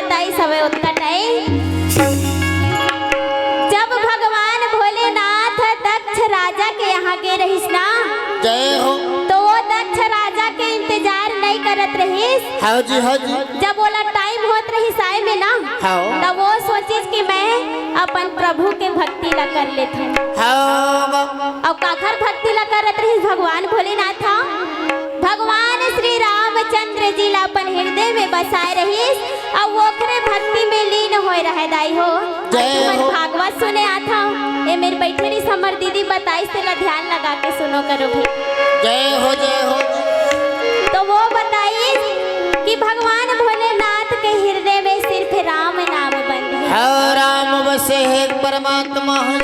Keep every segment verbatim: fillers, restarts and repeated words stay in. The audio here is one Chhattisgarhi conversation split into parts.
बताइस हवय ओतका टाइम, जब भगवान भोलेनाथ दक्ष राजा के यहाँ गे रहिस ना, जय हो। तो वो दक्ष राजा के इंतजार नहीं करत रहिस। हाँ जी, हाँ जी। जब ओला टाइम होत रहिस आए में ना, हाँ। तब वो सोचिस कि मैं अपन प्रभु के भक्ति ला कर लेथों। हाँ। अउ काखर भक्ति ला करत रहिस भगवान भोलेनाथ ह? भगवान श्री रामचंद्र जी ला अपन हृदय में बसाए रहिस, अउ ओखरे भक्ति में लीन होए रहय दाई हो। जय अउ तुमन हो। भागवत सुने आथव, ए मेर बइठे रहिस हमर दीदी बताइस, तेला ध्यान लगा के सुनो करो भी। जय हो, जय हो। तो वो बताइस कि भगवान भोलेनाथ के हृदय में सिर्फ राम नाम बंद है। हाँ, राम बसे है परमात्मा है।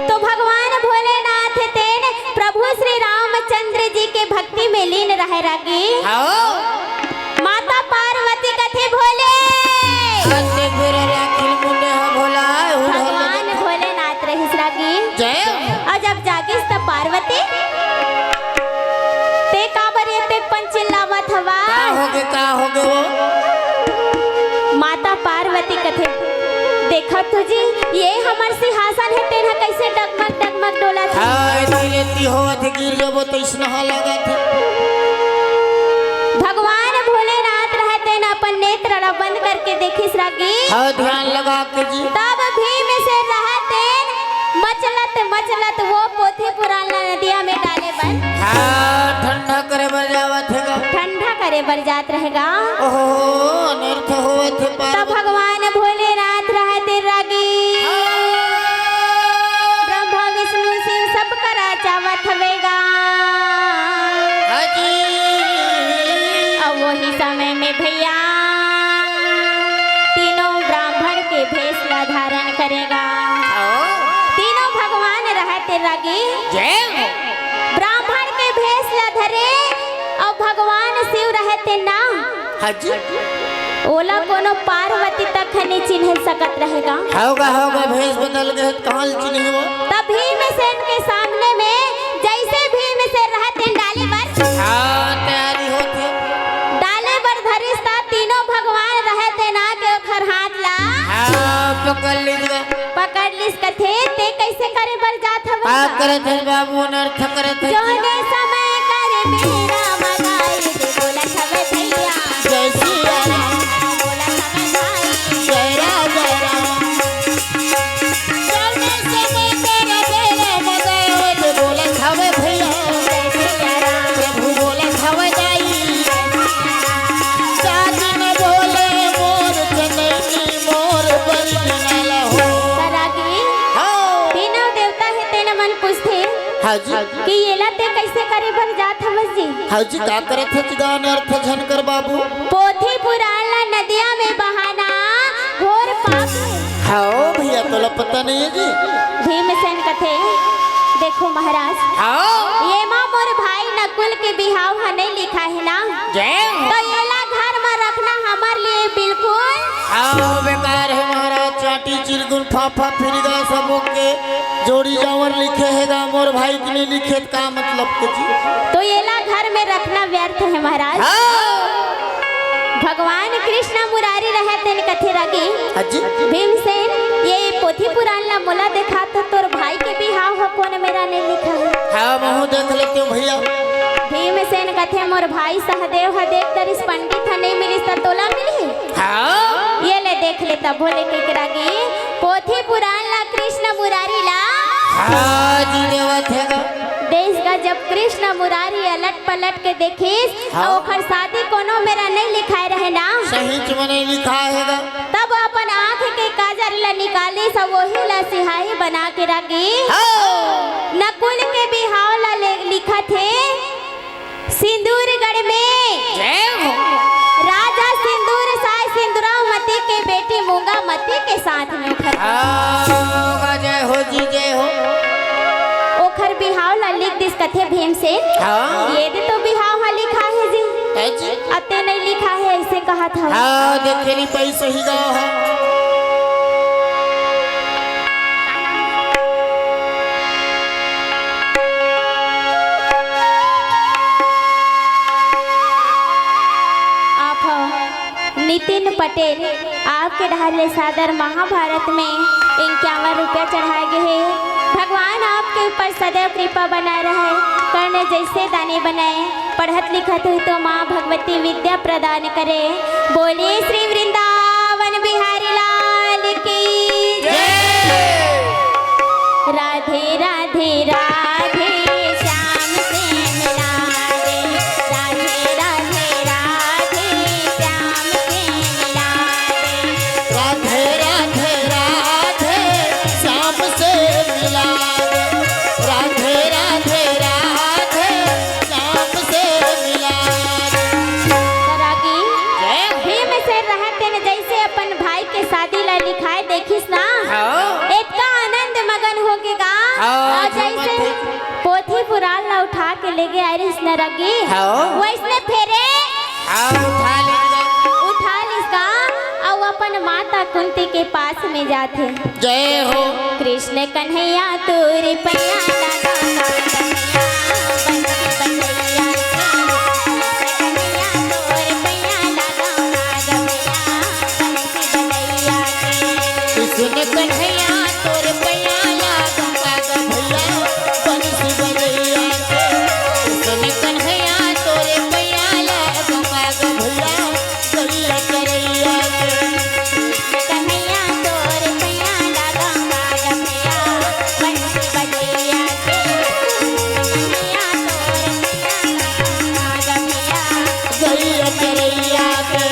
तो भगवान भोलेनाथ तेन प्रभु श्री रामचंद्र जी के भक्ति में लीन रहे रागी। हाँ। माता पार्वती कथे भोले। सत्य गुरु राखिल मुंडे हो भोला, हो भोला। भगवान भोलेनाथ रहिस रागी। जय। अउ जब जागिस त पार्वती, ते काबर ये ते पंचिल्लावत हवा? का होगे, का होगे वो? माता पार्वती कथे, देखत हो जी, ये हमर सिंहासन है, तेन ह कइसे डगमग डगमग डोलत हे। हाँ, एती ले एती होवत हे, गिर जबो त अइसनहा लगत हे। भगवान भोलेनाथ रहय तेन अपन नेत्र ला बंद करके देखिस रागी। हाँ, ध्यान लगा के जी। तब भीमसेन रहय तेन मचलत मचलत वो पोथी पुराण ला नदिया में डाले बर। हाँ, ठंडा करे बर जावत हे गा। ठंडा करे बर जात रहे गा। ओहो, अनर्थ होवत हे तब पार्वती। भगवान भोलेनाथ रहय तेन रागी। हाँ। ब्रह्मा विष्णु शिव सब करा जावत हवे गा। हाँ जी। अउ वही समय में भैया तीनों ब्राह्मण के भेष ला धारण करे गा। हाँ। तीनों भगवान रहय तेन रागी। जय हो। ब्राह्मण के भेष ला धरे अउ भगवान शिव रहय तेन ना। हाँ जी। ओला कोनो पार्वती तक ह नइ चिन्ह सकत रहे गा। होगा, होगा, भेष बदल गे त कहाँ ले चिन्ही वो? तब भीमसेन के सामने में जइसे भीमसेन रहय तेन डाले बर। हाँ, तैयारी होत हे। डाले बर धरिस त तीनों भगवान रहय तेन आके ओखर हाथ ला। हाँ, पकड़ लीस गा। पकड़ लिस कथे, ते कइसे करे बर जात हवस? का करत हस बाबू, अनर्थ करत हस। जोने समय करे बेरा मगाई दे, बोलत हवे भैया। जय सिया राम। बोलत हवे भाई। जय राम, जय राम। जोने समय करे बेरा मगाई दे, बोलत हवे भैया। जय सिया राम। प्रभु बोलत हवे दाई। जाति न बोले मोर चनैनी मोर बहिनी न लहो। रागी, हाँ। तीनों देवता हे तेन मन पूछथे हाँ जी। कि एला ते कइसे करे बर जात हवस जी? हाँ जी, का करत हस जी गा, अनर्थ झन कर बाबू। पोथी पुराण ला नदिया में बहाना घोर पाप हे। हाँ भैया, तोला पता नहीं है जी। भीमसेन कथे, देखो महाराज, हाँ। ये मा मोर भाई नकुल के बिहाव ह नइ लिखा हे ना, जय हो। तो एला घर म रखना हमर लिए बिल्कुल हाँ, बेकार हे महाराज, चांटी चिरगुन फाफा फिर गा सबो के जोड़ी जावर लिखे हे गा, मोर भाई के नइ लिखे त का मतलब के जी? तो एला घर में रखना व्यर्थ हे महाराज। हाँ। भगवान कृष्ण मुरारी रहय तेन कथे रागी। हाँ जी। भीमसेन, ये पोथी पुराण ला मोला देखा त तोर भाई के बिहाव ह कोन मेरा नइ लिखा हे। हाँ, महूँ देख लेतेंव भैया। भीमसेन कथे, मोर भाई सहदेव ह देख डरिस, पंडित ह नइ मिलिस त तोला मिलही? हाँ। ये ले देख ले, तभो ले कहिके रागी पोथी पुराण ला कृष्ण मुरारी ला। हाँ जी, देवत हे गा। देस गा जब कृष्ण मुरारी अलट पलट के देखिस, हाँ। अउ ओखर शादी कोनो मेरा नइ लिखाए रहे ना। सहीच म नइ लिखाए हे गा। तब अपन आँख के काजर ला निकालिस अउ वही ला सिहाही बना के रागी। हाँ। नकुल के बिहाव ला ले, लिखत हे सिंदूरगढ़ में। जय हो। राजा सिंदूर साय सिंदूरावती के बेटी मूंगावती के साथ में ओखर हाँ, जय हो जी, जय हो। ओखर बिहाव ला लिख दिस कथे भीमसेन। हाँ। ये दे तो बिहाव हा लिखा हे जी। है जी। अते नइ लिखा हे, अइसे कहत हव। हाँ, देखे नहीं पाइस सही गा हा। आप ह नित नितिन पटेल, आपके डहर ले सादर महाभारत में इक्यावन रुपया चढ़ाए गे हे। भगवान आपके ऊपर सदैव कृपा बना रहे। कर्ण जैसे दानी बनाए, पढ़त लिखत हुई तो माँ भगवती विद्या प्रदान करे। बोलिए श्री वृंदावन बिहारी लाल की जय। राधे राधे राधे श्याम से मिला दे। राधे राधे राधे श्याम से मिला दे। राधे राधे राधे श्याम से मिला दे। राधे राधे राधे श्याम से मिला दे। रागी जय। भीमसेन रहत तेन जैसे अपन भाई के शादी ला लिखाए देखिस ना, हाँ। एतका आनंद मगन होके गा, हाँ, और जैसे झूमत हे। पोथी पुराण ला उठा के ले गे आए रहिस न रागी, हाँ। वैसने फेरे हाँ, उठा लिस गा। उठा लिस गा, अउ अपन माता कुंती के पास में जाथे। जय हो। कृष्ण कन्हैया तोरे पैया लगा, बंसी बजैया। कृष्ण कन्हैया तोरे पैया लगा, बंसी बजैया। कृष्ण कन्हैया तोरे पैया लगा, भैया बंसी बजैया। कृष्ण कन्हैया तोरे पैया लगा, भैया गैया चरैया के। कन्हैया तोर पैया लगा मार भैया, बंसी बजैया के। कन्हैया तोर पैया लगा मार भैया, गैया चरैया के।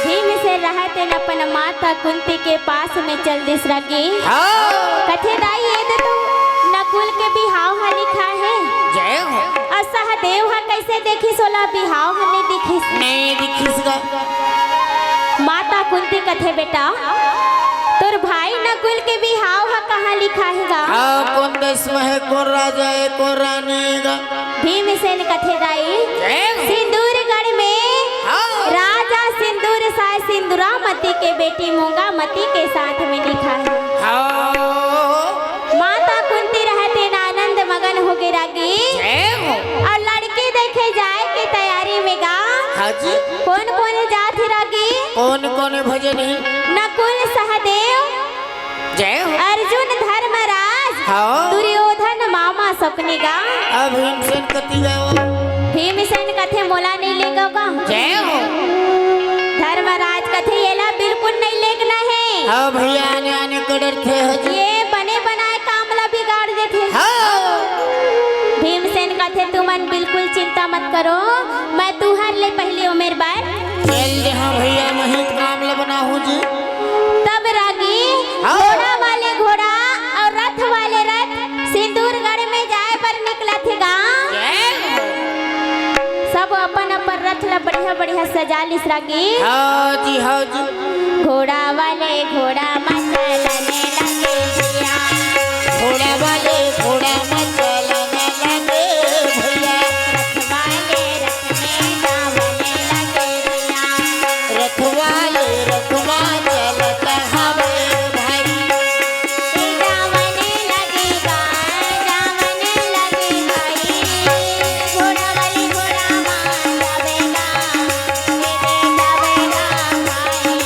भीमसेन रहत तेन अपन माता कुंती के पास में चल दिस रागी। हाँ। कथे, "दाई, ये दे तो नकुल के बिहाव ह लिखा हे।" जय हो। अउ सहदेव ह कइसे देखिस, ओला बिहाव ह नइ दिखिस। नइ दिखिस गा। माता कुंती कथे, "बेटा, तोर भाई नकुल के बिहाव ह कहाँ लिखा हे गा?" हाँ, कोन देश में हे, कोन राजा हे, कोन रानी हे गा? भीमसेन कथे, "दाई, जय हो। सिंदूरगढ़ में हाँ। राजा सिंदूर शाह सिंदूरामती के बेटी मूंगामती के साथ में लिखा हे।" हाँ। माता कुंती रहत तेन आनंद मगन होगे रागी। जय हो। अउ लड़की देखे जाए के तैयारी में गा। हाँ जी। कोन कोन जात हे रागी? कोन कोन भजन हे? नकुल सहदेव, जय हो। अर्जुन धर्मराज, हाँ। दुर्योधन मामा सकुनी गा। अब भीमसेन कति गए हो? भीमसेन कथे, "मोला नइ लेगव गा?" जय हो। धर्मराज कथे, "एला बिल्कुल नइ लेगना हे।" हाँ भैया, आने आने कड़र थे हजी। ये बने बनाए काम ला बिगाड़ देथे। हाँ। भीमसेन कथे, "तुमन बिल्कुल चिंता मत करो, मैं तुहर ले पहिली ओमेर बर चल दे, हाँ भैया, मैं ही काम ला बनाहूँ जी। तब रागी हाँ। घोड़ा वाले घोड़ा अउ रथ वाले रथ सिंदूरगढ़ में जाए बर निकलथे गा। जय हो। सब अपन अपन रथ ला बढ़िया बढ़िया सजा लिस रागी। हाँ जी, हाँ जी। घोड़ा वाले घोड़ा म चलने लगे भैया। घोड़ा वाले घोड़ा म चलने लगे भैया। रथ वाले रथ में जावने लगे भैया। रथ वाले रथ म चलत हवे भाई। जावने लगे गा, जावने लगे भाई। घोड़ा वाले घोड़ा म जावेगा, जावेगा भाई।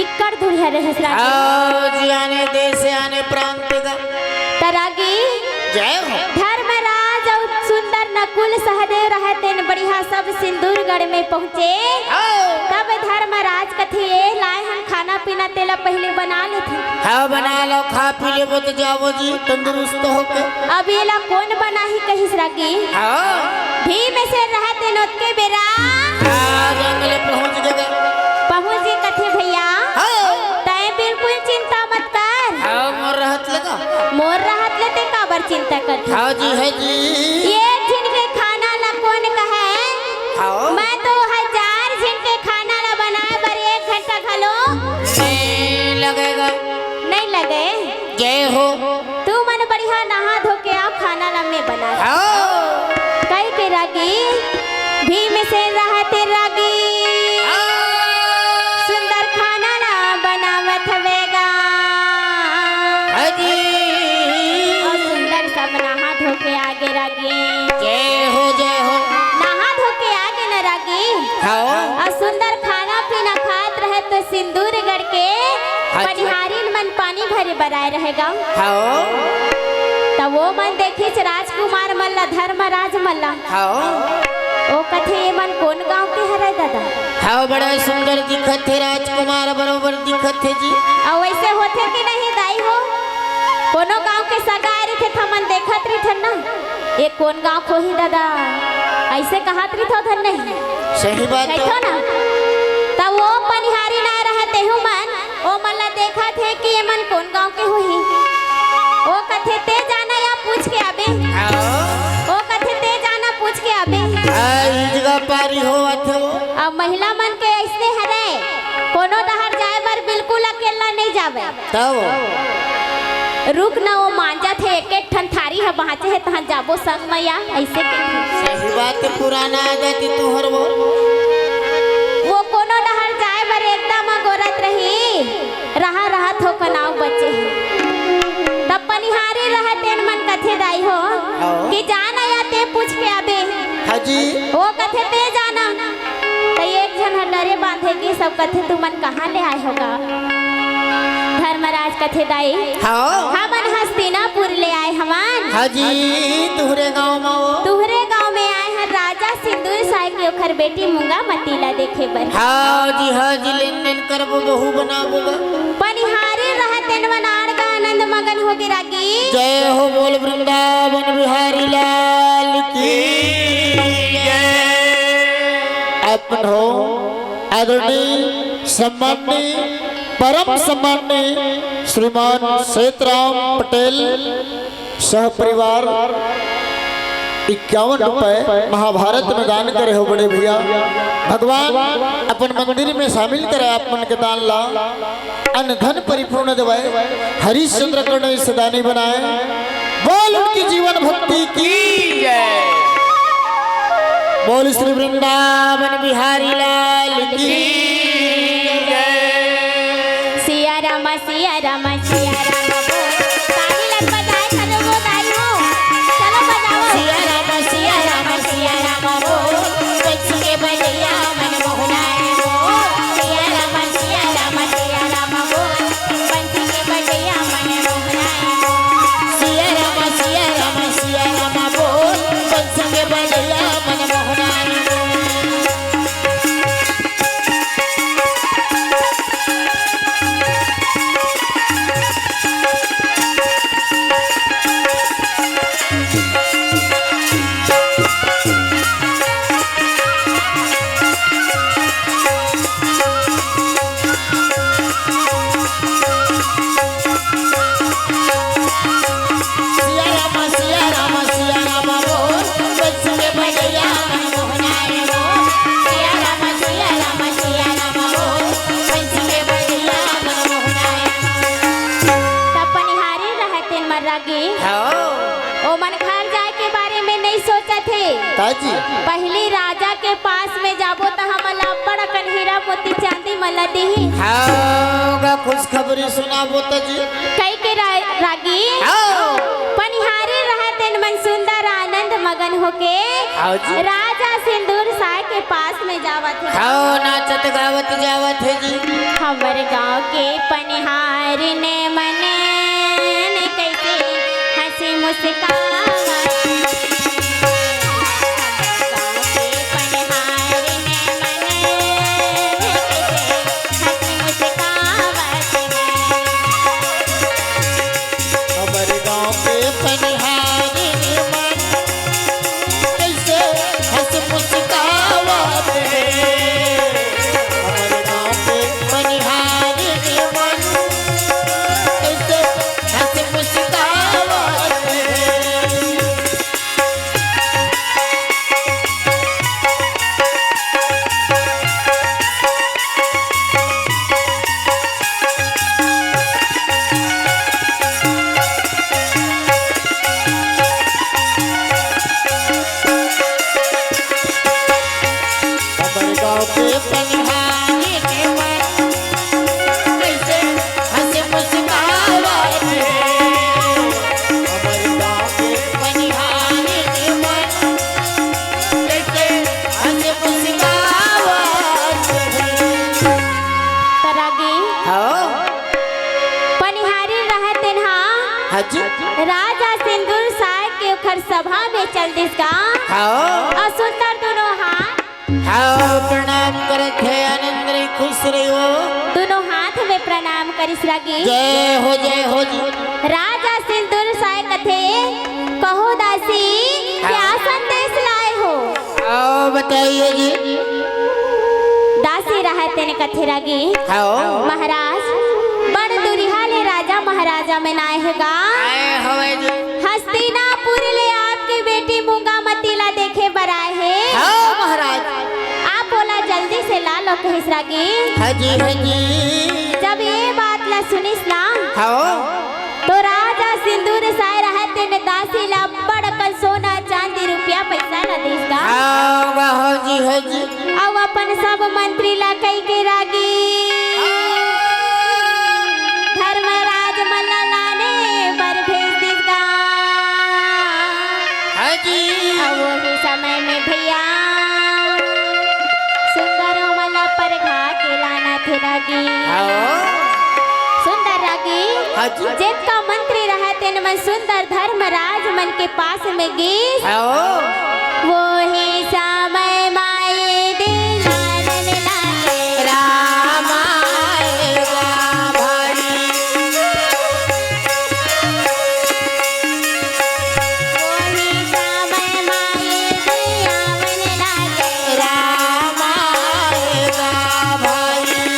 इक्कड़ दूरिहा रहिस रागी। आओ जी, आने देश से आने प्रांत का। त रागी जय हो। धर्मराज अउ सुंदर नकुल सहदेव रहय तेन बढ़िया सब सिंदूरगढ़ में पहुँचे। आओ। तब धर्मराज कथे, "ए लाए हन खाना पीना, तेला पहिले बना लेथे।" हाँ, बना लो, खा पी लेबो त जाबो जी, तंदुरुस्त होके। अब एला कोन बनाही कहिस रागी। हाँ। भीमसेन रहय तेन ओतके बेरा हाँ, जंगल पहुँच गे। पहुँच गे कथे, "भैया, हाँ। तैं बिल्कुल चिंता मत कर।" हाँ, मोर रहत ले का? मोर रहत ले तैं काबर चिंता करथस? हाँ जी, है जी। एक झिन के खाना ला कोन कहय? हाँ। मैं तो हजार झिन के खाना ला बनाए बर एक घंटा घलो नहीं लगेगा। नहीं लगे। जय हो। तुमन बढ़िया नहा धो के आओ, खाना ला मैं बना। हाँ। कहिके रागी, भीमसेन रहय तेन रागी। हाँ। सुंदर खाना ला बनावत हवे गा। हाँ जी। अउ सुंदर सब नहा धो के आगे रागी। जय हो, जय हो। नहा धो के आगे न रागी। हाँ। अउ सुंदर खाना पीना खात रहय त सिंदूरगढ़ के हाँ जी। पनिहारिन मन पानी भरे बर आए रहय गा। हाँ। त ओ मन देखिस राजकुमार मन ला, धर्मराज मन ला। हाँ। ओ कथे, "ए मन कोन गांव के हरय दादा?" हाँ, बड़ा सुंदर दिखत हे राजकुमार, बरोबर दिखत हे जी। अउ वइसे होथे कि नहीं दाई हो, कोनो गांव के सगा आए रहिथे त हमन देखत रहिथन ना, "ए कोन गांव के होही दादा?" अइसे कहत रहिथव धन नहीं। सही बात हे। कहिथव ना। त ओ पनिहारिन आए रहय तेहू मन, ओ मन ला देखत हे कि ए मन कोन गांव के होही। ओ कथे, "तैं जाना या पूछ के आबे।" हाँ। ओ कथे, "तैं जाना पूछ के आबे।" आ, ई जगह पारी होवत हे वो। अब महिला मन के अइसने हरय, कोनो डहर जाए बर बिल्कुल अकेल्ला नइ जावय। तब? रुक न, ओ मांजत हे, एक एक ठन थारी ह बांचे हे, तहां जाबो संग म या, अइसे कहिथे। सही बात हे, पुराना आदत हे तुंहर वो। वो कोनो डहर जाए बर एकदम अगोरत रही, रहा रहा थोकन अउ बचे हे। तब पनिहारी रहय तेन मन कथे दाई हो हाँ। कि जाना या तैं पूछ के आबे। हाँ जी। ओ कथे तैं जाना। त एक झन ह डरे बांधे गे सब कथे, "तुमन कहाँ ले आए हो गा?" धर्मराज कथे, "दाई, हाँ। हमन हस्तिनापुर ले आए हवन।" हाँ जी, तुहरे गांव म वो। तुहरे गांव में आए हन, राजा सिंदूर साय के ओखर बेटी मूंगामती ला देखे बर। हाँ जी, हाँ जी, लेन देन करबो, बहू बनाबो गा। पनिहारी रहय तेन मन आड़ गा आनंद मगन होगे रागी। जय हो, बोल वृंदावन बिहारी लाल की जय। अपन हो आदरणीय, सम्माननीय, परम सम्माननीय श्रीमान सेतराम पटेल सह परिवार इक्यावन रुपए महाभारत में दान करे हो बड़े भैया। भगवान अपन मंदिर में शामिल करे आप मन के दान ला, अन्न धन परिपूर्ण देवय, हरिश्चंद्र करुणा से दानी बनाए। बोल उनकी जीवन भक्ति की जय। बोल श्री वृंदावन बिहारी लाल की जय। सिया राम, सिया राम, सिया राम बोल। ताली लग बजाए, चलो वो दाई हो। चलो बजाओ। सिया राम, सिया राम, सिया राम बोल। बंसी के बजैया मन मोहनाए बोल। सिया राम, सिया राम, सिया राम बोल। बंसी के बजैया मन मोहनाए बोल। सिया राम, सिया राम, सिया राम बोल। बंसी के बजैया मन मोहनाए बोल। सिया राम, सिया राम, सिया राम बोल, बंसी के बजैया मन मोहनाए बोल। सिया राम, सिया राम, सिया राम बोल, बंसी के बजैया मन मोहनाए। त पनिहारी रहय तेन मन रागी। हाँ। ओमन घर जाए के बारे में नइ सोचत हे। का जी? पहिली राजा के पास में जाबो त हमन ला अब्बड़ अकन हीरा मोती चांदी मन ला दिही। हाँ, ओला खुशखबरी सुनाबो त जी। कहिके रा-, रागी हाँ। पनिहारी रहय ते मन सुंदर आनंद मगन होके हव जी। राजा सिंदूर साय के पास में जावत हे। हव, नाचत गावत जावत हे जी। हमर गांव के पनिहार ने मन ने कइसे हंसी मुस्कावत हे। हमर गांव के पनिहार ने मन ने कइसे हंसी मुस्कावत हे। हमर गांव के पनिहारी मन कइसे हंस मुस्कावत हे। हमर गांव के पनिहारी मन कइसे हंस मुस्कावत हे। हमर गांव के पनिहारी के मन कइसे हंस मुस्कावत हे। हमर गांव के पनिहारी के मन कइसे हंस मुस्कावत हे। त रागी, हव। पनिहारी रहत तेन हा हाँ जी। राजा सिंदूर साय के ओखर सभा में चल दिस गा। हव। अउ सुंदर दुनों हाथ हव, प्रणाम करत हे, आनंद रही, खुश रही हो। दुनों हाथ में प्रणाम करिस रागी। जय हो, जय हो जी। राजा सिंदूर साय कथे, "कहो दासी, क्या हाँ। संदेश लाए हो?" आओ बताइए जी। दासी रहत तेन कथे रागी, आओ। "महाराज, बड़ दुरिहा ले राजा महाराजा मन आए हे गा।" आए हवे जी। हस्तिनापुर ले आपके बेटी मूंगामती ला देखे बर आए हे। हाँ महाराज। आप ओला जल्दी से ला लो कहिस रागी। हाँ जी, हाँ जी। जब ये बात ला सुनिस ना, हाँ। तो राजा सिंदूर साय रहत तेन दासी ला बड़ अकन सोना चांदी रुपया पैसा ला दिस गा। हाँ, वाह जी, हाँ जी। अउ अपन सब मंत्री ला कहिके रागी धर्मराज मन ला लाने बर भेज दिस गा। हाँ जी। अउ वही समय में भैया सुंदर ओमन ला परघा के लानथे रागी। हाँ। सुंदर रागी। हाँ जी। जेतका मंत्री रहत तेन मन सुंदर धर्मराज मन के पास में गिस। हाँ। वही समय माई दिल लालन लागे। राम आएगा भाई। वही समय माई दिल आवन लागे। राम आएगा भाई।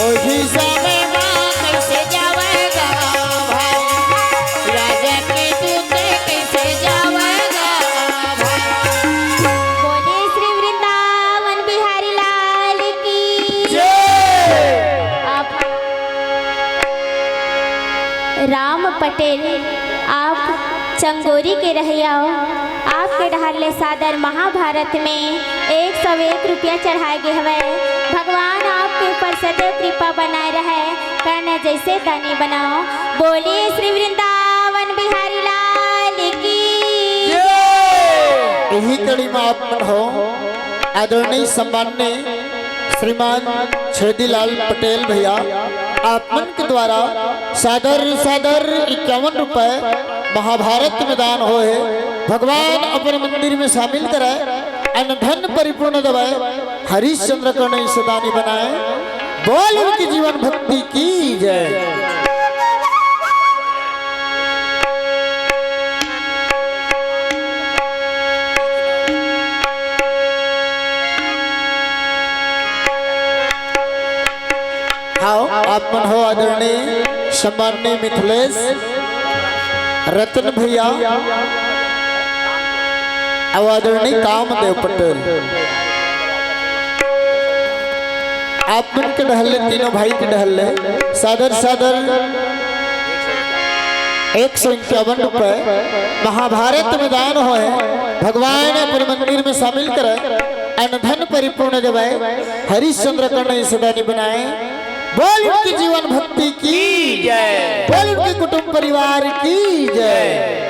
ओही समय मा कइसे जावय गा भाई, राजा के दूत कइसे जावय गा भाई। बोले श्री वृंदावन बिहारी लाल की जय। आप राम पटेल, आप चंगोरी के रहइया हो, आपके डहर ले सादर महाभारत में एक सौ एक रुपया चढ़ाए गे हवय। भगवान आपके ऊपर सदैव कृपा बनाए रहय, कर्ण जइसे दानी बनाओ। बोलिए श्री वृंदावन बिहारी लाल की जय। इही कड़ी म आप मन हो आदरणीय सम्माननीय श्रीमान छेदीलाल पटेल भैया, आप मन के द्वारा सादर सादर इक्यावन रुपए महाभारत में दान होए हे। भगवान अपन मंदिर में शामिल करे, अन्न धन परिपूर्ण देवे, हरिश्चंद्र कर्ण इसे दानी बनाए। बोल उनकी जीवन भक्ति की जय। आओ, आप मन हो आदरणीय सम्माननीय मिथिलेश रतन भैया अउ आदरणीय कामदेव पटेल, आप मन के डहर ले, तीनों भाई के डहर ले सादर सादर एक सौ इक्यावन रुपए महाभारत में दान होए, भगवान अपन मंदिर में शामिल करे, अनधन परिपूर्ण देवे, हरिश्चंद्र कर्ण सदा निभाए। बोल उनकी जीवन भक्ति की जय। बोल उनके कुटुंब परिवार की जय।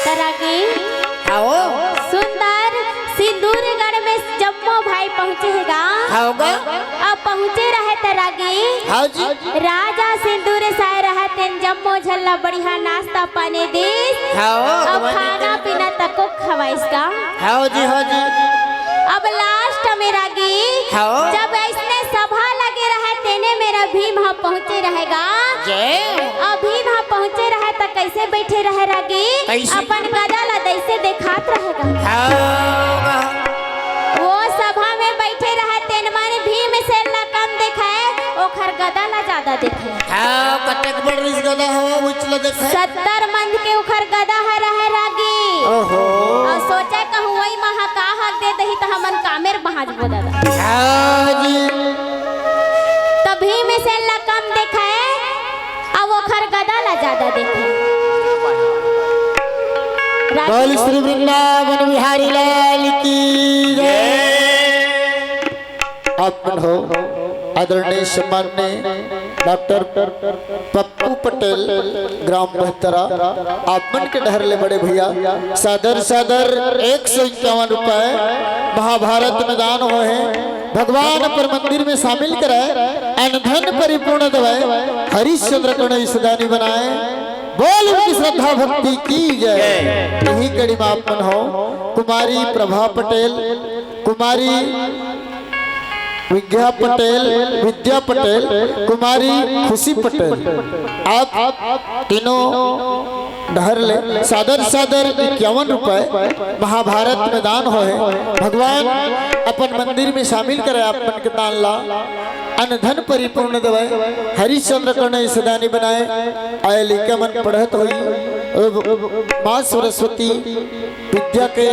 त रागी, हाओ। सुंदर सिंदूरगढ़ में जम्मो भाई पहुँचे हे गा। हाओ गा। अब पहुँचे रहे त रागी। हाओ जी। राजा सिंदूर साय रहे तेन जम्मो झन ला बढ़िया नाश्ता पानी दिस। हाओ, अब खवाने खाना दे। पीना तको खवाइस गा। हाओ जी, हाओ जी। अब last में रागी, हाओ। जब ऐसने सभा लगे रहे तेने मेरा भीम ह पहुँचे रहे गा। जय। अब भीम ह पहुँचे रहे त कैसे बैठे रहे रागी? कैसे? अपन गदा ला दैसे देखात रहे गा। हाँ। वो सभा में बैठे रहे तेन मन भीमसेन ला कम देखे, ओखर गदा ला ज्यादा देखे। हाँ, कतेक बड़ रिस गदा हवा, उचला देखे। सत्तर मंद के ओखर गदा ह रहे रागी। ओहो। अउ सोचे कहूँ वही महा का हक दे दही त हमन कामेर पहुँच बो दादा। हाँ जी। त भीमसेन ला कम देखे, अब ओखर गदा ला ज्यादा देखे। रागी बोल श्री वृंदावन बिहारी लाल की जय। आप मन हो आदरणीय सम्माननीय डॉक्टर पप्पू पटेल ग्राम बहतरा, आप मन के डहर ले बड़े भैया सादर सादर एक सौ इक्यावन रुपए महाभारत में दान होए हे। भगवान अपन मंदिर में शामिल करे, अनधन परिपूर्ण देवे, हरिश्चंद्र कर्ण सदा निभाए। बोल उनकी श्रद्धा भक्ति की जय। यही कड़ी में आप मन हो कुमारी प्रभा पटेल, कुमारी विद्या पटेल, विद्या पटेल, कुमारी खुशी पटेल, आप तीनों डहर ले सादर सादर इक्यावन रुपए महाभारत में दान होए। भगवान अपन मंदिर में शामिल करे आप मन के दान ला, अनधन परिपूर्ण देवे, हरिश्चंद्र कर्ण सदा निभाए। आए लइका मन पढ़त होई, अब माँ सरस्वती विद्या के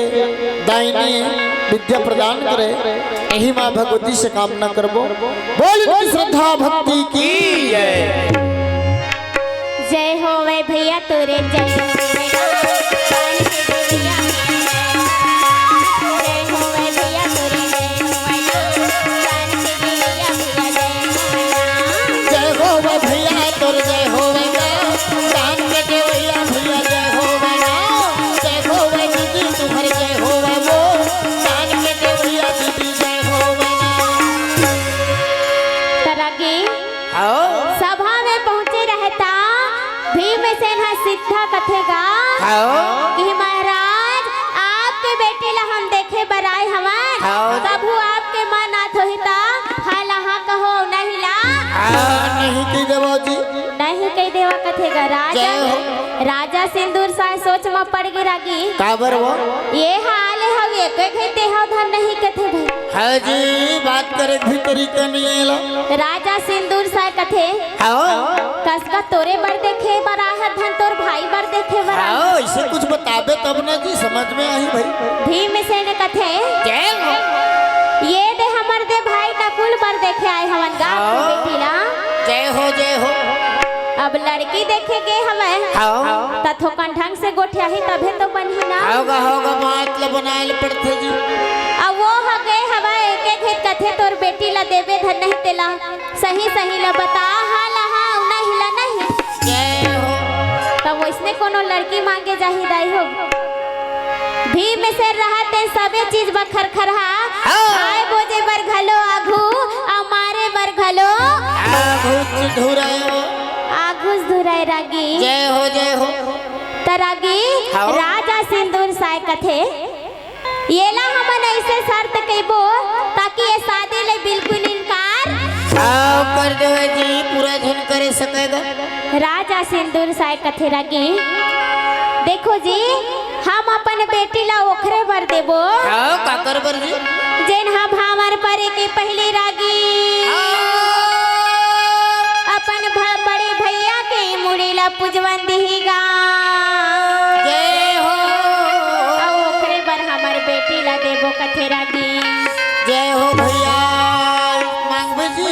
दायिनी विद्या प्रदान करे, यही माँ भगवती से कामना करबो। बोल श्रद्धा भक्ति की जय। जय होवे भैया तोरे, जय होवे। जय होवे भैया तोर, जय होवे। दान के देवैया भैया जय होवे ना। जय होवे दीदी तुम्हर जय होवे वो। दान के देवैया दीदी जय होवे ना। तरगी आओ। सभा में पहुंचे रहता भीमसेन ह सिद्धा कथे गा आओ। कि महाराज, आपके बेटी ला हम देखे बर आए हवन। आओ। कभू आपके मन आत होही त हाँ ला हाँ कहो, नहीं ला आ, नहीं कहि देवो जी। नहीं कहि देवा कथे गा राजा। जय हो। राजा सिंदूर साय सोच म पड़ गे रागी। काबर वो? ये हाल है, हम एक एक घंटे हो धन नहीं कथे भाई। हाँ जी, बात करे भी तरीका नहीं है ला। राजा सिंदूर साय कथे, हाँ। कसका तोरे बर देखे बर आहत धन तोर भाई बर देखे बर आहत। हाँ, इसे कुछ बताबे तब ना जी समझ में आही भाई। भीमसेन कथे, जय हो। ये दे हमर दे भाई नकुल बर देखे आए हवन गा हाँ। बेटी ला। जय हो, जय हो। अब लड़की देखे गे हवय। हाँ। त थोकन ढंग से गोठियाही तभे तो बनही ना। होगा, होगा, बात ल बनाए ल पड़थे जी। अब वो ह गे हवय, एक एक हित कथे तोर बेटी ला देबे धन नहीं तेला। सही सही ला बता, हाँ ला हाँ, अउ नहीं ला नहीं। जय हो। तब वैसने कोनो लड़की मांगे जाही दाई हो। भीमसेन रहत हे सबे चीज बखर खरहा। हाँ। खाए बोजे बर घलो आघू, अउ मारे बर घलो आघू धुराए हो। आघू धुराए रागी। जय हो, जय हो। त रागी हाँ। राजा सिंदूर साय कथे, येला हमन ऐसे शर्त कइबो ताकि ये शादी ले बिल्कुल इनकार आओ कर देवे जी, पूरा झन करे सकेगा। राजा सिंदूर साय कथे रागी, देखो जी, हम अपन बेटी ला ओखरे बर देबो। आओ काकर बर जी? जेन ह भांवर परे के पहली रागी आओ। अपन भ-, बड़े भैया के मुड़ी ला पुजवन दिही गा। जय हो। अउ ओखरे बर हमर बेटी ला देबो कथे रागी। जय हो भैया, मांगबे जी।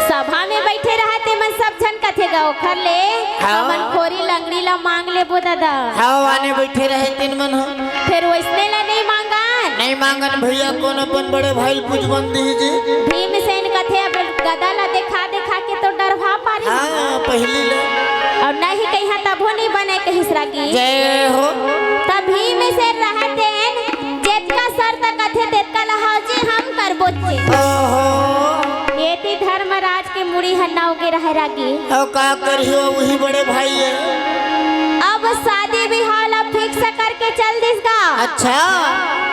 सभा में बैठे रहा ते मन सब झन कथे गा ओखर ले, हाँ। हमन खोरी लंगड़ी ला मांग लेबो दादा। हाँ, आने बैठे रहे तेन मन हो। फेर वैसने ला नहीं मांगन। नहीं मांगन भैया, कोन अपन बड़े भाई ल पुजवन दिही जी। भीमसेन कथे अब गदा ला देखा देखा के तो डरवा पारी। हाँ, पहली ले। अउ नहीं कहिहा तभो नहीं बने कहिस रागी। जय हो। त भीमसेन रहत हे, जेतका शर्त कथे तेतका ला हाव जी हम करबो जी। ओहो। एती धर्मराज के मुड़ी ह नव गे रहे रागी। अउ का करिहो, वही बड़े भाई हे। अब शादी बिहाव ला fix करके चल दिस गा। अच्छा।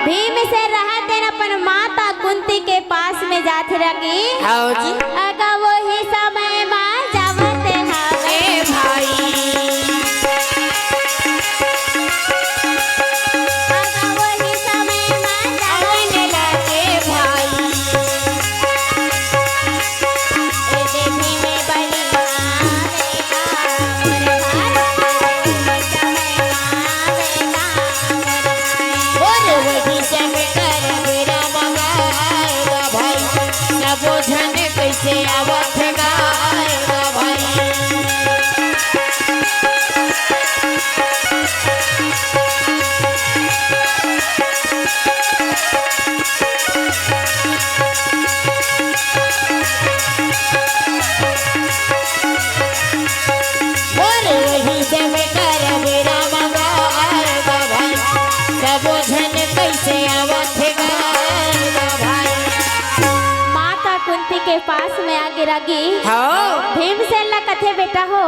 भीमसेन रहत हे न अपन माता कुंती के पास में जात हे रागी। आओ जी। अगा वही समय मा जावत हवे ए भाई। अगा वही समय मा जावत हवे ए भाई। माता कुंती के पास में आगे रागी। हाँ। भीमसेन ला कथे, बेटा हो,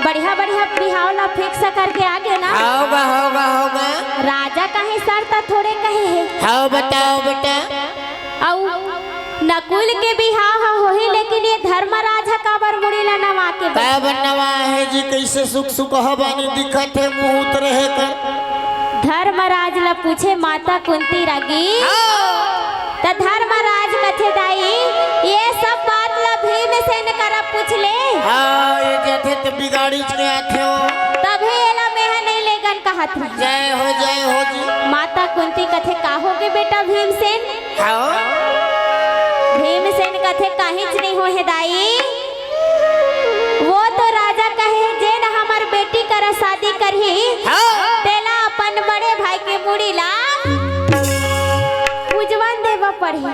बढ़िया बढ़िया बिहाव ला fix करके आगे ना। होगा, होगा, होगा। राजा कहे शर्त थोड़े कहे हे। हाँ, बताओ बेटा। अउ नकुल के बिहाव ह होही, लेकिन ये धर्मराज ह काबर मुड़ी ला नवा के बइठे? काबर नवा हे जी, कइसे सुख सुख ह बानी दिखत हे, मुहूर्त रहे कर। धर्मराज ला पूछे माता कुंती रागी। हाँ। त धर्मराज कथे, दाई, ये सब बात ला भीमसेन करा पूछ ले। हाँ, ये जथे त बिगाड़ी के आथे हो। तभे एला मेहा नहीं हाथ में। जय हो, जय हो जी। माता कुंती कथे, "का होगे बेटा भीमसेन?" हाँ। भीमसेन कथे, "काहीच नहीं होहे दाई, वो तो राजा कहे, जेन हमर बेटी करा शादी करही, हाँ। तेला अपन बड़े भाई के मुड़ी ला पुजवन देवा पड़ही।"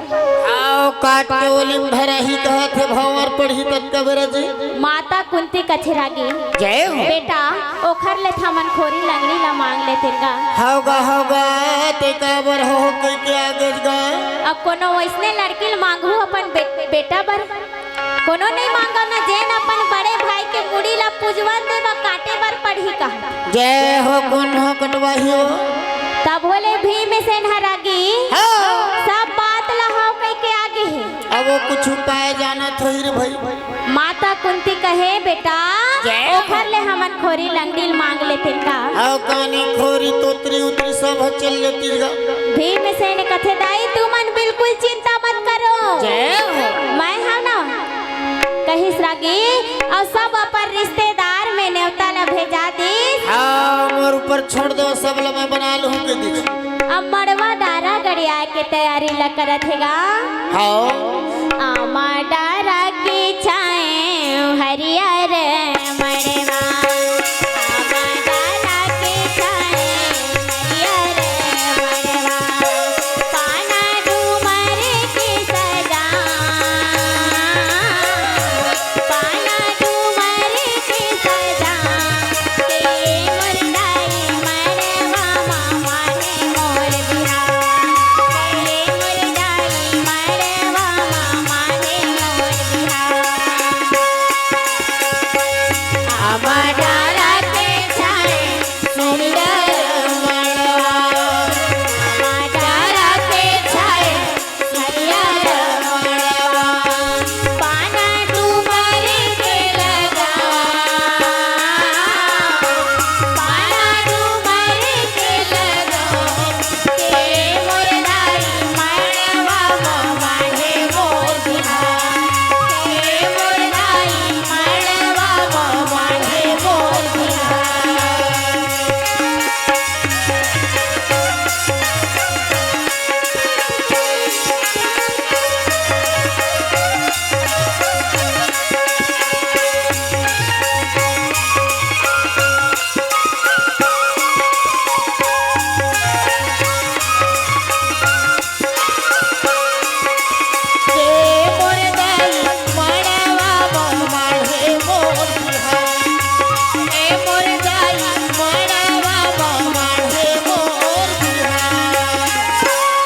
आओ काट के ओलिम धरही कहत हे भंवर पड़ही ततका बेरा जी। माता कुंती कथे रागी, जय हो। "बेटा, ओखर ले त हमन खोरी लंगड़ी ला मांग लेतेन गा।" हव गा, हव गा, ते काबर हो कहिके आगेच गा। अब कोनो वइसने लड़की ल मांगहू अपन बे-, बेटा बर? कोनो नइ मांगव न, जेन अपन बड़े भाई के मुड़ी ला पुजवन देवा काटे बर पड़ही का। जय हो, कोन हो कटवाही हो? तब बोले भीमसेन ह रागी, हाँ। सब बात ला हव कहिके आगे हे। अब वो कुछ उपाय जानत होही रे भाई। माता कुंती कहे, "बेटा, जय हो। ओखर ले हमन खोरी लंगड़ी ल मांग लेतेन का?" अउ कानी खोरी तोतरी उतरी सब चल लेती गा। भीमसेन कथे, "दाई, तुमन बिल्कुल चिंता मत करो। जय हो। मैं हव ना।" कहिस रागी, अउ सब अपन रिश्तेदार में नेवता ला भेजा दिस। हाँ, मोर ऊपर छोड़ दो, सब ला मैं बना लूँ के दिस। अब मड़वा डारा गड़ियाए के तैयारी ला करत हे गा। हाँ। आमा डारा के छाए हरियर मड़वा, आमा डारा के छाए हरियर मड़वा, पाना डूमर के सजा, पाना डूमर के सजा, के मोर दाई मड़वा मामा हे मोर बिहार, के मोर दाई मड़वा मामा हे मोर बिहार। आमा डारा के छाए सुंदर मड़वा, आमा डारा के छाए हरियर मड़वा, पाना डूमर के लगा, पाना डूमर के लगा, के मोर दाई मड़वा मामा हे मोर बिहार, के मोर दाई मड़वा मामा हे मोर बिहार। ए मोर दाई मड़वा मामा हे मोर बिहार, ए मोर दाई मड़वा मामा हे मोर बिहार।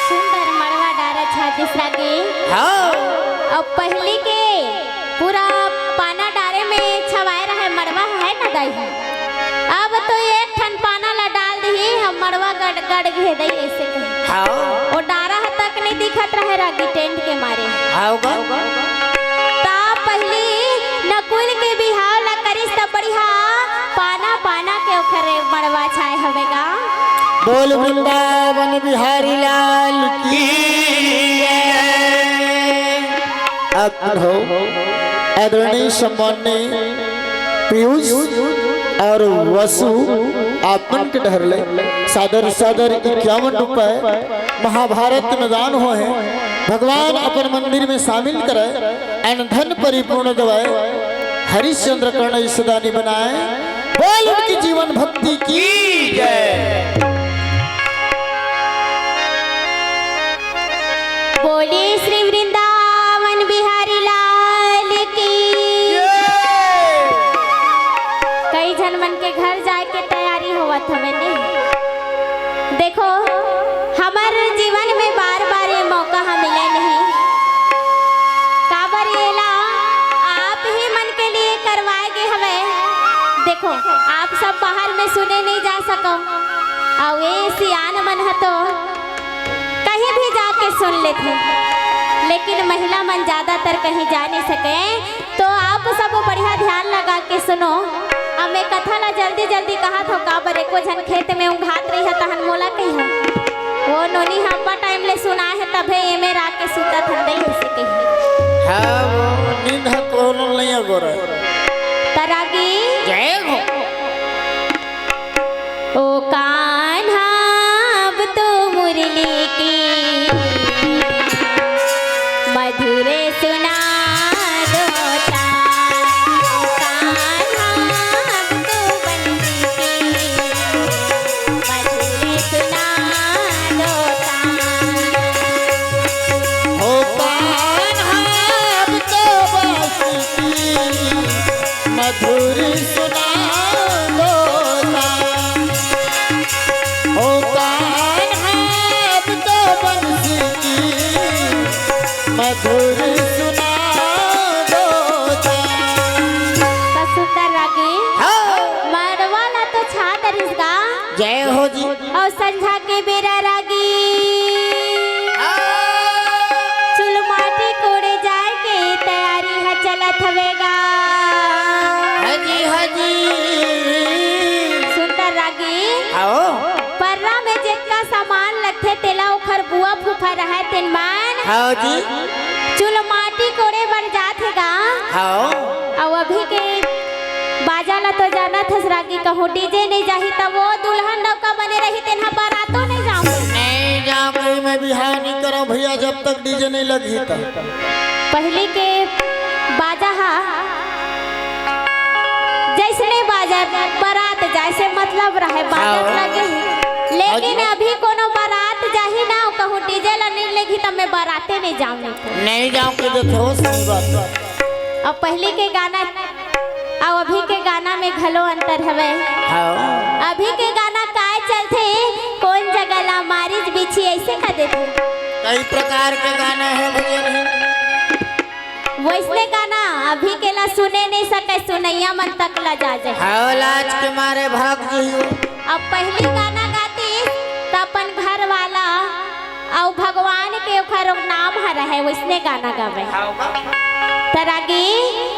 सुंदर मड़वा डारा छादिस रागी। हाँ। अब पहिली के पूरा पाना डारे में छवाए रहे मड़वा, हे ना दाई? अब तो एक ठन पाना ला डाल दिही, हम मड़वा गड़, गड़ गे दाई, अइसे कहे। हाँ। वो डारा ह तक नइ दिखत रहे रागी टेंट के मारे। हाँ, का? ता पहिली नकुल के बिहाव ला करिस त बढ़िया पाना, पाना के ओखरे मड़वा छाए हवे गा। बोल वृंदावन बिहारी लाल की जय। अग्रहो आदरणीय सम्माननीय पीयूष और वसु, आप मन के डहर ले सादर सादर इक्यावन रुपए महाभारत में दान होए हे। भगवान अपन मंदिर में शामिल करे, अन धन परिपूर्ण देवाए, हरिश्चंद्र कर्ण ईशदानी बनाए। बोल उनकी जीवन भक्ति की जय। बोलिए श्री वृंदावन बिहारी लाल की। कई झन मन के घर जाए के तैयारी होवत हवे ने। देखो, हमर जीवन में बार-बार ये मौका ह मिले नहीं, काबर येला आप ही मन के लिए करवाए गे हवे। देखो, आप सब बाहर में सुने नहीं जा सको, अउ ये सियान मन ह तो कहीं भी जाके सुन लेथे, लेकिन महिला मन ज्यादातर कहीं जा नहीं सके। तो आप सब बढ़िया ध्यान लगा के सुनो। अब मैं कथा ला जल्दी जल्दी कहा थो, काबर एको झन खेत में उघात रही है, तहन मोला कही है। वो नोनी ह अब्बड़ टाइम ले सुना है, तभे एमे रा के सुतत हन दई, ऐसे कही। हाँ, वो नींद ह कोनो नहीं अगोरा। तरागी। जय हो। ओ का मधुर सुनादो ता, कान्हा अब तो बंसी की। मधुर सुनादो ता। हो कान्हा अब तो बंसी की। मधुर सुनादो ता। ओ कान्हा अब तो बंसी की मधुर सुनादो ता। त सुंदर रागी, हाँ। मड़वा ला तो छा डरिस गा। जय हो जी। अउ संझा के बेरा रागी, हाँ। चुलमाटी कोड़े जाए के तैयारी ह चलत हवे गा। हाँ जी, हाँ जी। सुंदर रागी, आओ। पर्रा में जेतका सामान लगथे, तेला ओखर बुआ फूफा रहय, तेन मन हाँ जी। चुलमाटी कोड़े बर जात हे गा। हाँ। अउ अभी के बाजा ला तो जानत हस रागी, कहूँ डीजे नइ जाही त वो दुल्हन नौका बने रही, तेन ह बरातो नइ जाऊँ। नइ जाऊँ कहीं, मैं बिहाव नइ करँव भइया, जब तक डीजे नइ लगही त। पहिली के बाजा हा जइसने बाजा, बरात जाए से मतलब रहय, बाजत हाँ। लगे ही। लेकिन हाँ जी। अभी कोनो बरात जाही ना, कहूँ डीजे ला नइ लेगही त मैं बराते नइ जाऊँ। नइ जाऊँ कहि देथे हो, सही बात। अउ पहिली के गाना अउ अभी के गाना में घलो अंतर हवय। हाँ। अभी के गाना काय चलथे, कोन जगह ला मारिच बिछी, अइसे कहि देथे। कई प्रकार के गाना हे भइया। वइसने गाना अभी के ला सुने नइ सकय, सुनइया मन तक लजा जाय। हाँ, लाज के मारे भाग जही। अब पहिली गाना गातिस त अपन घर वाला अउ भगवान के ओखर नाम ह रहय, वइसने गाना गावय। त रागी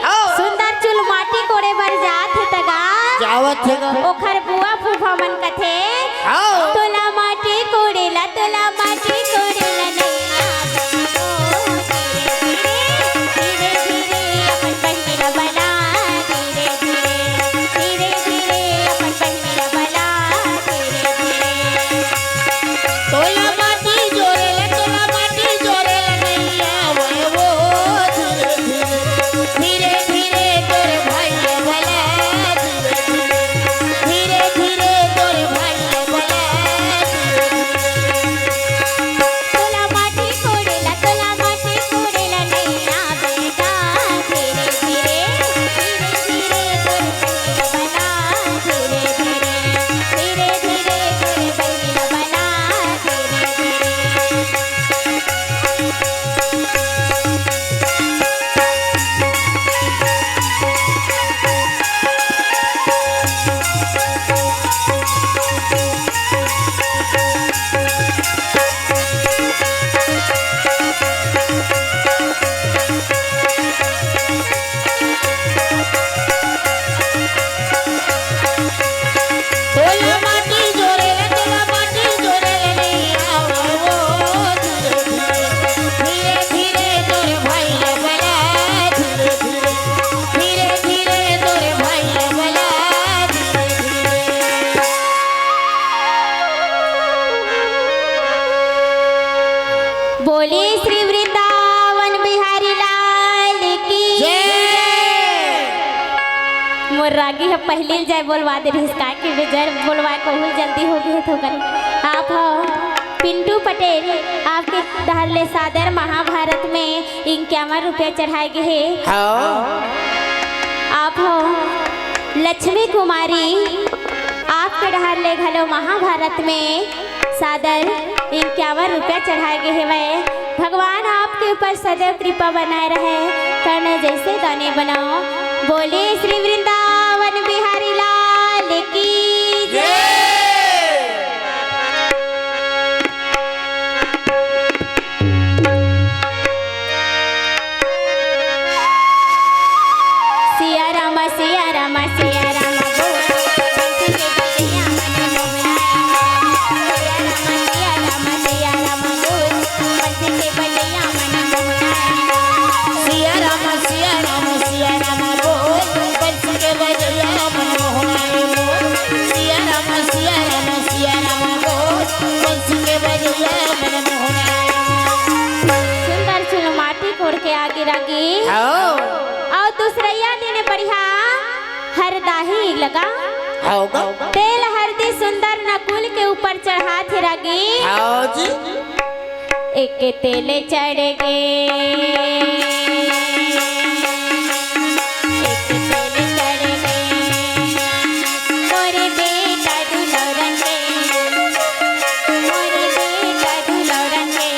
हाँ। सुंदर चुलमाटी कोड़े बर जात हे त गा। जावत हे गा। ओखर बुआ फूफा मन कथे, हाँ। तोला माटी कोड़े ला, तोला माटी कोड़े ला नइ आवय। धीरे, धीरे अपन बहिनी ला बला, धीरे, धीरे, धीरे, धीरे अपन बहिनी ला बला, धीरे, धीरे। तोला माटी जोरे ला, तोला माटी जोरे ला नइ आवय वो। धीरे धीरे, धीरे धीरे तोर भाई ला बला, धीरे धीरे, धीरे धीरे तोर भाई ला बला, धीरे धीरे। तोला माटी कोड़े ला, तोला माटी कोड़े ला नइ आवय गा, धीरे धीरे, धीरे धीरे तोर भाई ला बला, धीरे धीरे, धीरे धीरे तोर भाई ला बला, धीरे धीरे। तोला माटी जोरे ला, तोला माटी जोरे ला नइ आवय वो। धीरे धीरे, धीरे धीरे तोर भाई ला बला, धीरे धीरे, धीरे धीरे तोर भाई ला बला, धीरे धीरे। बोले श्री वृंदावन बिहारी लाल की जय। मोर रागी ह पहिली जय बोलवा दे रहिस, का कि जय बोलवाए कहूँ जल्दी हो गई थोकन। आप हो पिंटू पटेल, आपके डहर ले सादर महाभारत में इक्यावन रुपया चढ़ाए गे हे। हाँ। आप हो लक्ष्मी कुमारी, आपके डहर ले घलो महाभारत में सादर इक्यावन रुपया चढ़ाए गे हेवय। भगवान आपके ऊपर सदैव कृपा बनाए रहे। करने जैसे दाने बनाओ। बोले श्री वृंदावन बिहारी लाल की जय। जय। सिया राम, सिया राम, सिया राम बोल। बंसी के बजैया मन मोहनाए। सिया राम, सिया राम, सिया राम बोल। बंसी के बजैया मन मोहनाए। सिया राम, सिया राम, सिया राम बोल। बंसी के रागी। हाँ। अउ दूसरइया दिन बढ़िया हरदाही लगा। हाँ, का? तेल हरदी सुंदर नकुल के ऊपर चढ़ात हे रागी। हाँ जी। एक तेल चढ़ गे, एक तेल चढ़ गे, मोर बेटा दुलौरन के, मोर बेटा दुलौरन के,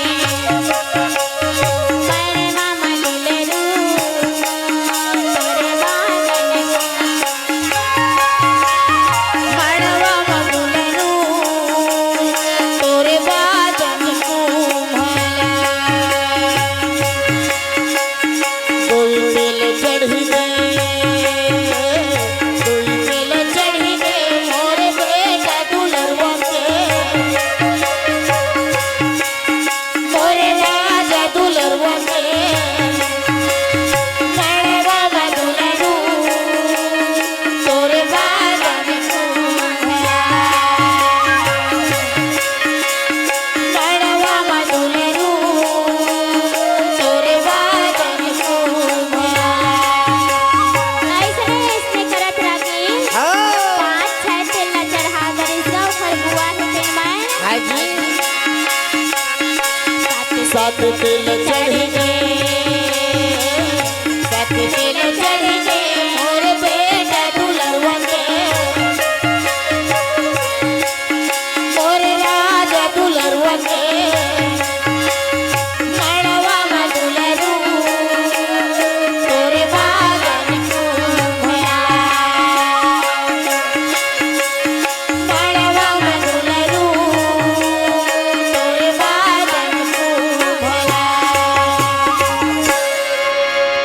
मरवा म दुलरू, तोरे बाजन के। मड़वा म दुलरू, तोरे बाजन कुम्हला। दुई तेल चढ़ी गे, दुई तेल चढ़ी गे, मोर बेटा दुलरवा के। मोरे राजा दुलरवा के, मड़वा म दुलरू, तोरे बाजन कुम्हला। मड़वा म दुलरू, तोरे बाजन कुम्हला। अइसने, अइसने करत रागी। हाँ। पाँच छै तेल ला चढ़ा गरिस गा ओखर बुआ हे तेन मैं। हाँ जी। सात तेल चढ़ गे, सात तेल चढ़ गे, मोर बेटा दुलरवा के, मोर राजा दुलरवा के, मड़वा म दुलरू, तोरे बाजन कुम्हला। मड़वा म दुलरू, तोरे बाजन कुम्हला।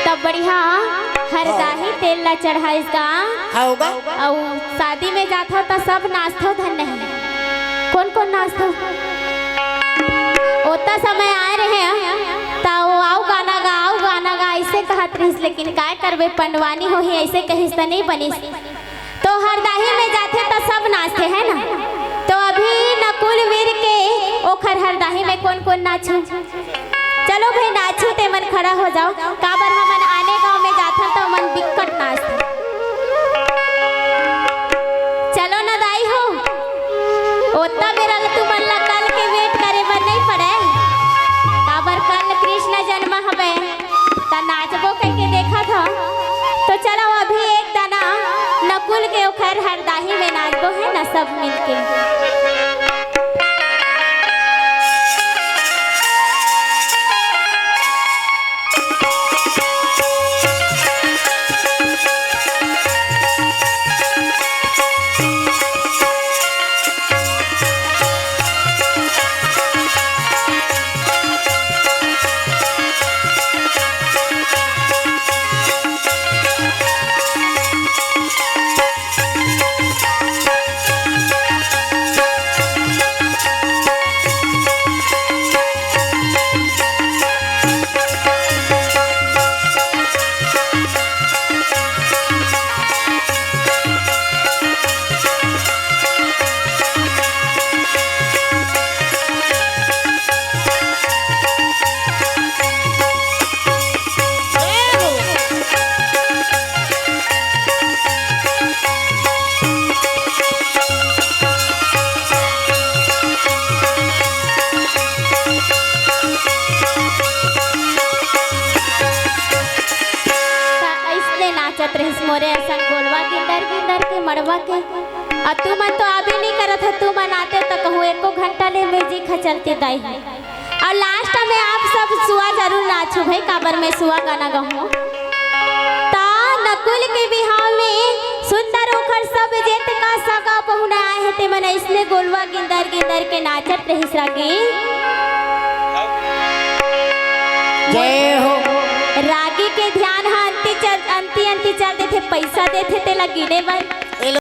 तब बढ़िया हरदाही तेल ला चढ़ाइस गा। हाँ, होगा। अउ शादी में जाथव त सब नाचथव धन नहीं। कोन कोन नाचथव? ओता समय आए रहे त ओ, "अउ गाना गा, अउ गाना गा," अइसे कहत रहिस, लेकिन काय करबे, पंडवानी होही, अइसे कहिस त नइ बनिस। तो हरदाही में जाथे त सब नाचथे, है ना? तो अभी नकुल वीर के ओखर हरदाही में कोन कोन नाचहू? चलो भाई, नाचहू, ते मन खड़ा हो जाओ। काबर हमन आने गांव में जाथन त ओमन बिक्कट नाचथे। चलो न दाई हो, ओत्ता बेरा ल तुमन ला कल के wait करे बर नइ पड़े। काबर कल कृष्ण जन्म हवे। त नाचबो कहिके देखत हव। तो चलो अभी एक दाना नकुल के ओखर हरदाही में नाचबो है ना सब मिलके। त अइसने नाचत रहिस मोरे असन गोलवा गिंदर गिंदर के मड़वा के। अउ तुमन तो आबे नइ करत ह, तुमन आते त कहूँ एको घंटा ले music ह चलते दाई। अउ last में आप सब सुआ जरूर नाचहू भाई, काबर मैं सुआ गाना गाहूँ। त नकुल के बिहाव में सुंदर ओखर सब जेतना सगा पहुना आए हे, तेमन अइसने गोलवा गिंदर गिंदर के नाचत रहिस रागी। जय हो। रागी के ध्यान ह अंती चल, अंती अंती चल देथे, पइसा देथे तेला गिने बर।